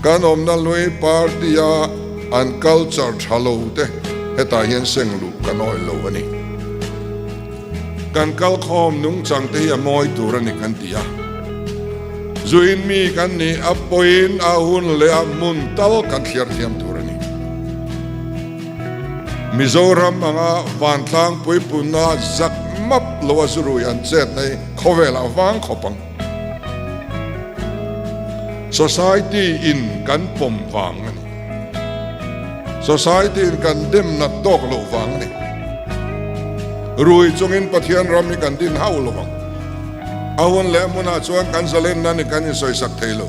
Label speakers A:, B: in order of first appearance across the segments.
A: Kan awmna lui party a an culture tha lo te hetah hian seng luh kan awih lo a ni. Kan kalkhawm nungchang te hi a mawi tur a ni kan ti a. Zuin mi kan nih a pawhin a hun leh a hmun tal kan thliar thiam tur a ni. Mizoram anga vantlang puipunna zak map lo a zurui an chetna hi khawvelah vang khawp ang. Society in kan pawm vang a ni. Society in kan dem nat tawk loh vang a ni. Rui chungin Pathian ram hi kan din hauh lo ang. A hun leh hmunah chuan kan zalenna ni kan insawisak thei lo.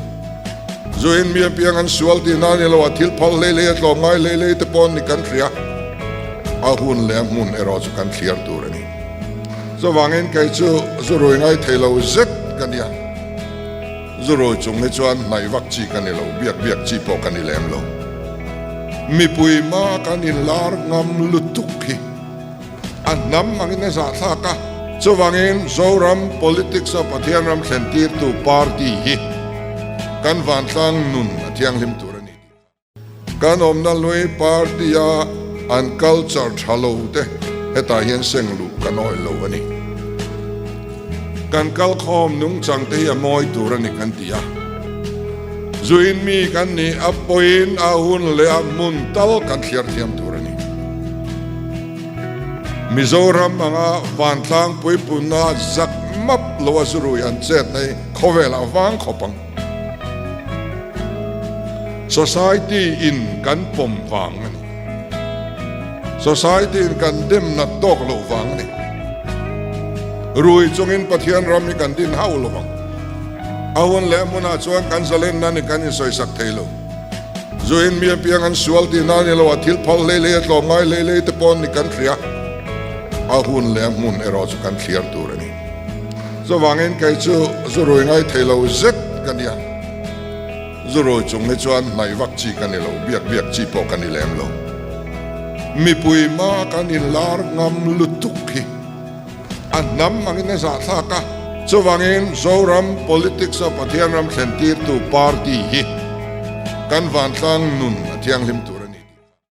A: Zuin mi apiang an sual tihna a ni lo, a thil phal hlei hlei a tlawmngai hlei hlei te pawh ni kan hria. A hun leh a hmun erawh chu kan thliar tur a ni. Chuvangin kei chu zu rui ngai thei lo zet ka nia. Zu rui chung hi chuan hnaih vak chi ka ni lo, biak biak chi pawh ka ni lem lo. Mipui hma kan inlar ngam lutuk hi a hnam angin a zahthlak a. Chuvangin Zoram politics a Pathian ram thlen tirtu party hi kan vantlang nun a thianghlim tur a ni tih kha. Kan awmna lui party a an culture tha lo te hetah hian seng luh kan awih lo a ni. Kan kalkhawm nungchang te hi a mawi tur a ni kan ti a. Zuin mi kan nih a pawhin a hun leh a hmun tal kan thliar thiam tur a ni. Mizoram anga vantlang puipunna zak map lo a zurui an chetna hi khawvelah vang khawp ang. Society in kan pawm vang a ni. Society in kan dem nat tawk loh vang a ni. Rui chungin Pathian ram hi kan din hauh lo ang. A hun leh hmunah chuan kan zalenna ni kan insawisak thei lo. Zuin mi apiang an sual tihna a ni lo, a thil phal hlei hlei a tlawmngai hlei hlei te pawh ni kan hria. A hun leh a hmun erawh chu kan thliar tur a ni. Chuvangin kei chu zu rui ngai thei lo zet ka nia. Zu rui chung hi chuan hnaih vak chi ka ni lo, biak biak chi pawh ka ni lem lo. Mipui hma kan inlar ngam lutuk hi a hnam angin a zahthlak a. Chuvangin Zoram politics a Pathian ram thlen tirtu party hi kan vantlang nun a thianghlim tur.